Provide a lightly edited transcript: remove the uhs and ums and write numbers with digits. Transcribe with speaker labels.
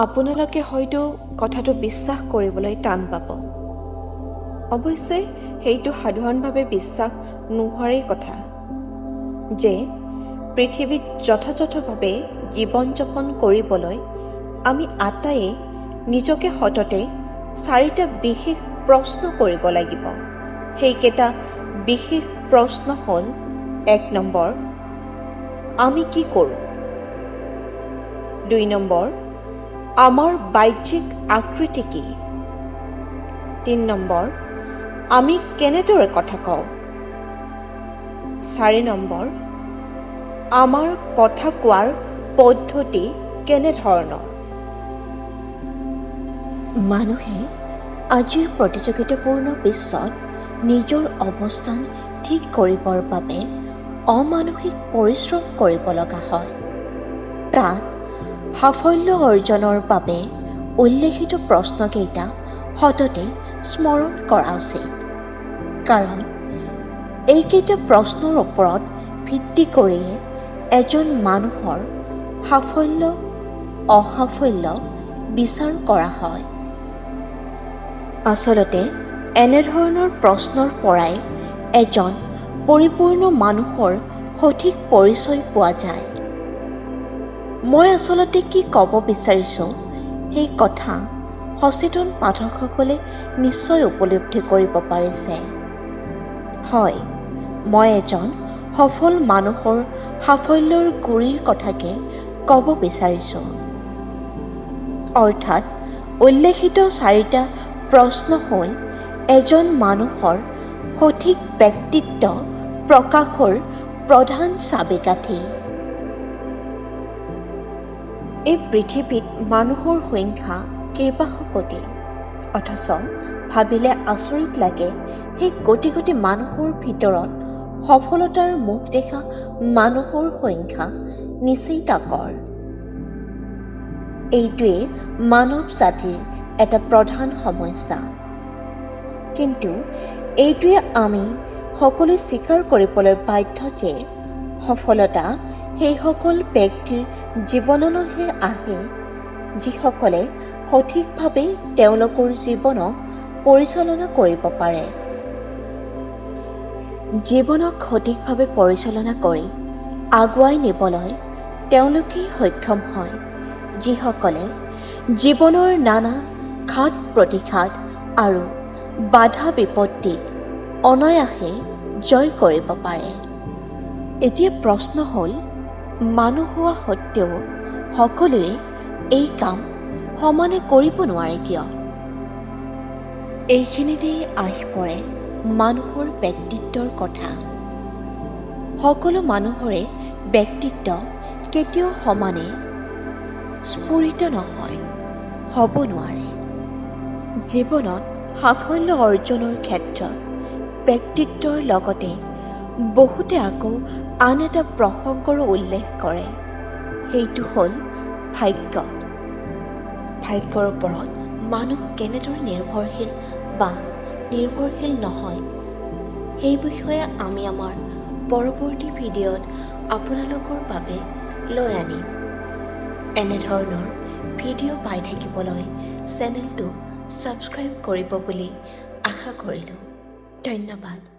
Speaker 1: আপোনালোকে হয়তো কথাটো বিশ্বাস কৰিবলৈ টান পাব। অৱশ্যে সেইটো সাধাৰণভাৱে বিশ্বাস নোহোৱাৰেই কথা যে পৃথিৱীত যথাযথভাৱে জীৱন যাপন কৰিবলৈ আমি আটাইয়ে নিজকে সততে চাৰিটা বিশেষ প্ৰশ্ন কৰিব লাগিব। সেইকেইটা বিশেষ প্ৰশ্ন হ'ল, 1 নম্বৰ, আমি কি কৰোঁ? 2 নম্বৰ, আমাৰ বাহ্যিক আকৃতি কি? 3 নম্বৰ, আমি কেনেদৰে কথা কওঁ? 4 নম্বৰ, আমাৰ কথা কোৱাৰ পদ্ধতি কেনেধৰণৰ? মানুহে আজিৰ প্ৰতিযোগিতাপূৰ্ণ বিশ্বত নিজৰ অৱস্থান ঠিক কৰিবৰ বাবে অমানসিক পৰিশ্ৰম কৰিব লগা হয়। তাত সাফল্য অৰ্জনৰ বাবে উল্লেখিত প্ৰশ্নকেইটা সততে স্মৰণ কৰা উচিত, কাৰণ এইকেইটা প্ৰশ্নৰ ওপৰত ভিত্তি কৰিয়ে এজন মানুহৰ সাফল্য অসাফল্য বিচাৰ কৰা হয়। আচলতে এনেধৰণৰ প্ৰশ্নৰ পৰাই এজন পৰিপূৰ্ণ মানুহৰ সঠিক পৰিচয় পোৱা যায়। মই আচলতে কি ক'ব বিচাৰিছোঁ সেই কথা সচেতন পাঠকসকলে নিশ্চয় উপলব্ধি কৰিব পাৰিছে। হয়, মই এজন সফল মানুহৰ সাফল্যৰ গুৰিৰ কথাকে ক'ব বিচাৰিছোঁ। অৰ্থাৎ উল্লেখিত চাৰিটা প্ৰশ্ন হ'ল এজন মানুহৰ সঠিক ব্যক্তিত্ব প্ৰকাশৰ প্ৰধান চাবিকাঠি। এই পৃথিৱীত মানুহৰ সংখ্যা কেইবাশ কোটি, অথচ ভাবিলে আচৰিত লাগে সেই কোটি কোটি মানুহৰ ভিতৰত সফলতাৰ মুখ দেখা মানুহৰ সংখ্যা নিচেই তাকৰ। এইটোৱে মানৱ জাতিৰ এটা প্ৰধান সমস্যা। কিন্তু এইটোৱে আমি সকলোৱে স্বীকাৰ কৰিবলৈ বাধ্য যে সফলতা সেইসকল ব্যক্তিৰ জীৱনলৈহে আহে যিসকলে সঠিকভাৱে তেওঁলোকৰ জীৱনক পৰিচালনা কৰিব পাৰে। জীৱনক সঠিকভাৱে পৰিচালনা কৰি আগুৱাই নিবলৈ তেওঁলোকেই সক্ষম হয় যিসকলে জীৱনৰ নানা ঘাত প্ৰতিঘাত আৰু বাধা বিপত্তিক অনায়াসে জয় কৰিব পাৰে। এতিয়া প্ৰশ্ন হ'ল, মানুহ হোৱা সত্ত্বেও সকলোৱে এই কাম সমানে কৰিব নোৱাৰে কিয়? এইখিনিতেই আহি পৰে মানুহৰ ব্যক্তিত্বৰ কথা। সকলো মানুহৰে ব্যক্তিত্ব কেতিয়াও সমানে স্ফুৰিত নহয়, হ'ব নোৱাৰে। জীৱনত সাফল্য অৰ্জনৰ ক্ষেত্ৰত ব্যক্তিত্বৰ লগতে বহুতে আকৌ আন এটা প্ৰসংগৰো উল্লেখ কৰে, সেইটো হ'ল ভাগ্য। ভাগ্যৰ ওপৰত মানুহ কেনেদৰে নিৰ্ভৰশীল বা নিৰ্ভৰশীল নহয় সেই বিষয়ে আমি আমাৰ পৰৱৰ্তী ভিডিঅ'ত আপোনালোকৰ বাবে লৈ আনিম। এনেধৰণৰ ভিডিঅ' পাই থাকিবলৈ চেনেলটো ছাবস্ক্ৰাইব কৰিব বুলি আশা কৰিলোঁ। ধন্যবাদ।